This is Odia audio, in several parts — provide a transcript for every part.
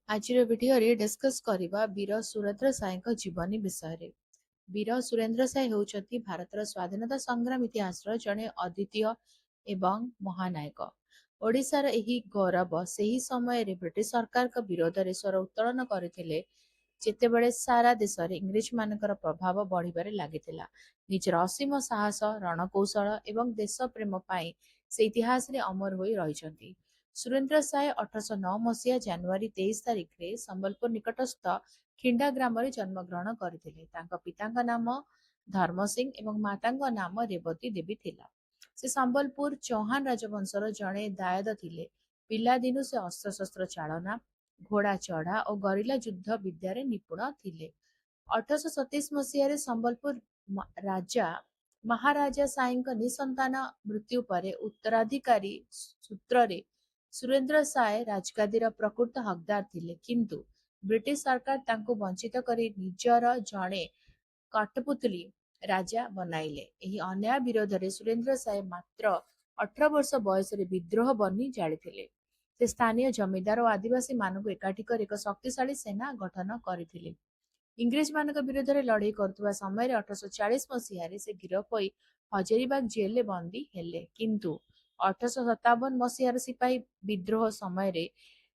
ଆଜିର ଭିଡ଼ିଓରେ ଡିସ୍କସ୍ କରିବା ବୀର ସୁରେନ୍ଦ୍ର ସାଏଙ୍କ ଜୀବନୀ ବିଷୟରେ। ବୀର ସୁରେନ୍ଦ୍ର ସାଏ ହେଉଛନ୍ତି ଭାରତର ସ୍ୱାଧୀନତା ସଂଗ୍ରାମ ଇତିହାସର ଜଣେ ଅଦ୍ୱିତୀୟ ଏବଂ ମହାନାୟକ। ଓଡ଼ିଶାର ଏହି ଗୌରବ ସେହି ସମୟରେ ବ୍ରିଟିଶ ସରକାରଙ୍କ ବିରୋଧରେ ସ୍ୱର ଉତ୍ତୋଳନ କରିଥିଲେ, ଯେତେବେଳେ ସାରା ଦେଶରେ ଇଂରେଜମାନଙ୍କର ପ୍ରଭାବ ବଢ଼ିବାରେ ଲାଗିଥିଲା। ନିଜର ଅସୀମ ସାହସ, ରଣକୌଶଳ ଏବଂ ଦେଶପ୍ରେମ ପାଇଁ ସେ ଇତିହାସରେ ଅମର ହୋଇ ରହିଛନ୍ତି। ସୁରେନ୍ଦ୍ର ସାଏ 1809 ମସିହା ଜାନୁଆରୀ 23 ତାରିଖରେ ସମ୍ବଲପୁର ନିକଟସ୍ଥ ଖିଣ୍ଡା ଗ୍ରାମରେ ଜନ୍ମଗ୍ରହଣ କରିଥିଲେ। ତାଙ୍କ ପିତାଙ୍କ ନାମ ଧର୍ମ ସିଂ ଏବଂ ମାତାଙ୍କ ନାମ ରେବତୀ ଦେବୀ ଥିଲା। ସେ ସମ୍ବଲପୁର ଚୌହାନ ରାଜବଂଶର ଜଣେ ଦାୟାଦ ଥିଲେ। ପିଲାଦିନୁ ସେ ଅସ୍ତ୍ରଶସ୍ତ୍ର ଚାଳନା, ଘୋଡ଼ା ଚଢ଼ା ଓ ଗରିଲା ଯୁଦ୍ଧ ବିଦ୍ୟାରେ ନିପୁଣ ଥିଲେ। 1827 ମସିହାରେ ସମ୍ବଲପୁର ରାଜା ମହାରାଜା ସାଏଙ୍କ ନିଃସନ୍ତାନ ମୃତ୍ୟୁ ପରେ ଉତ୍ତରାଧିକାରୀ ସୂତ୍ରରେ ସୁରେନ୍ଦ୍ର ସାଏ ରାଜଗାଦିର ପ୍ରକୃତ ହକଦାର ଥିଲେ, କିନ୍ତୁ ବ୍ରିଟିଶ ସରକାର ତାଙ୍କୁ ବଞ୍ଚିତ କରି ନିଜର ଜଣେ କଠପୁତଲି ରାଜା ବନାଇଲେ। ଏହି ଅନ୍ୟାୟ ବିରୋଧରେ ସୁରେନ୍ଦ୍ର ସାଏ ମାତ୍ର 18 ବର୍ଷ ବୟସରେ ବିଦ୍ରୋହ ବହ୍ନି ଜାଳିଥିଲେ। ସେ ସ୍ଥାନୀୟ ଜମିଦାର ଓ ଆଦିବାସୀମାନଙ୍କୁ ଏକାଠି କରି ଏକ ଶକ୍ତିଶାଳୀ ସେନା ଗଠନ କରିଥିଲେ। ଇଂରେଜମାନଙ୍କ ବିରୋଧରେ ଲଢ଼େଇ କରୁଥିବା ସମୟରେ 1840 ମସିହାରେ ସେ ଗିରଫ ହୋଇ ହଜାରୀବାଗ ଜେଲରେ ବନ୍ଦୀ ହେଲେ। କିନ୍ତୁ 1857 ମସିହାର ସିପାହୀ ବିଦ୍ରୋହ ସମୟରେ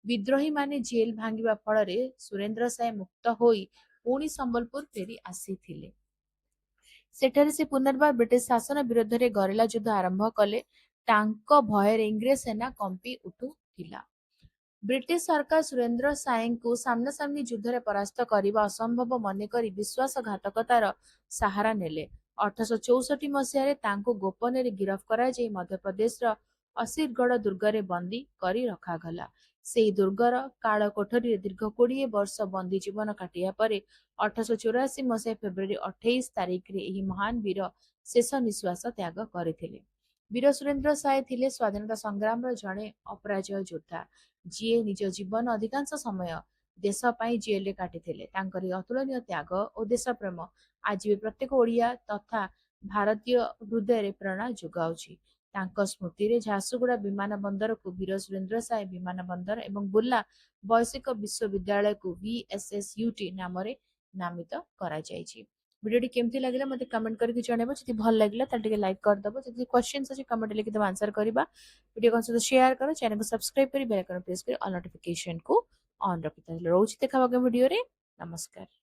ବିଦ୍ରୋହୀମାନେ ଜେଲ ଭାଙ୍ଗିବା ଫଳରେ ସୁରେନ୍ଦ୍ର ସାଏ ମୁକ୍ତ ହୋଇ ପୁଣି ସମ୍ବଲପୁର ଫେରି ଆସିଥିଲେ। ସେଠାରେ ସେ ପୁନର୍ବାର ବ୍ରିଟିଶ ଶାସନ ବିରୋଧରେ ଗରିଲା ଯୁଦ୍ଧ ଆରମ୍ଭ କଲେ। ତାଙ୍କ ଭୟରେ ଇଂରେଜ ସେନା କମ୍ପି ଉଠୁଥିଲା। ବ୍ରିଟିଶ ସରକାର ସୁରେନ୍ଦ୍ର ସାଏଙ୍କୁ ସାମ୍ନାସାମ୍ନି ଯୁଦ୍ଧରେ ପରାସ୍ତ କରିବା ଅସମ୍ଭବ ମନେକରି ବିଶ୍ୱାସଘାତକତାର ସାହାରା ନେଲେ। 1864 ମସିହାରେ ତାଙ୍କୁ ଗୋପନରେ ଗିରଫ କରାଯାଇ ମଧ୍ୟପ୍ରଦେଶର ଅସିରଗଡ଼ ଦୁର୍ଗରେ ବନ୍ଦୀ କରି ରଖାଗଲା। ସେହି ଦୁର୍ଗର କାଳ କୋଠରୀରେ ଦୀର୍ଘ 20 ବର୍ଷ ବନ୍ଦୀ ଜୀବନ କାଟିବା ପରେ 1884 ମସିହା ଫେବୃଆରୀ 28 ତାରିଖରେ ଏହି ମହାନ ବୀର ଶେଷ ନିଶ୍ୱାସ ତ୍ୟାଗ କରିଥିଲେ। ବୀର ସୁରେନ୍ଦ୍ର ସାଏ ଥିଲେ ସ୍ୱାଧୀନତା ସଂଗ୍ରାମର ଜଣେ ଅପରାଜେୟ ଯୋଦ୍ଧା, ଯିଏ ନିଜ ଜୀବନ ଅଧିକାଂଶ ସମୟ ଦେଶ ପାଇଁ ଜେଲରେ କାଟିଥିଲେ। ତାଙ୍କର ଏହି ଅତୁଳନୀୟ ତ୍ୟାଗ ଓ ଦେଶପ୍ରେମ ଆଜି ବି ପ୍ରତ୍ୟେକ ଓଡ଼ିଆ ତଥା ଭାରତୀୟ ହୃଦୟରେ ପ୍ରେରଣା ଯୋଗାଉଛି। ତାଙ୍କ ସ୍ମୃତିରେ ଝାରସୁଗୁଡ଼ା ବିମାନ ବନ୍ଦରକୁ ବୀର ସୁରେନ୍ଦ୍ର ସାଏ ବିମାନ ବନ୍ଦର ଏବଂ ବୁର୍ଲା ବୈଷୟିକ ବିଶ୍ୱବିଦ୍ୟାଳୟକୁ ଭିଏସ୍ଏସ୍ୟୁଟି ନାମରେ ନାମିତ କରାଯାଇଛି। ଭିଡ଼ିଓଟି କେମିତି ଲାଗିଲା, ମୋତେ କମେଣ୍ଟ କରିକି ଜଣାଇବ। ଯଦି ଭଲ ଲାଗିଲା, ତାହେଲେ ଟିକେ ଲାଇକ୍ କରିଦେବ। ଯଦି କ୍ୱେଶ୍ଚିନ୍ସ ଅଛି, କମେଣ୍ଟ ଲେଖିଦେବ, ଆନ୍ସର କରିବା। ଭିଡ଼ିଓ ସହିତ ସେୟାର କର। ଚ୍ୟାନେଲକୁ ସବସ୍କ୍ରାଇବ୍ କରି ବେଲ୍ ଆଇକନ୍ ପ୍ରେସ୍ କରି ଅଲ୍ ନୋଟିଫିକେସନକୁ ଅନ୍ ରଖିଥାଅ। ରହୁଛି, ଦେଖା ହବ ଭିଡ଼ିଓରେ। ନମସ୍କାର।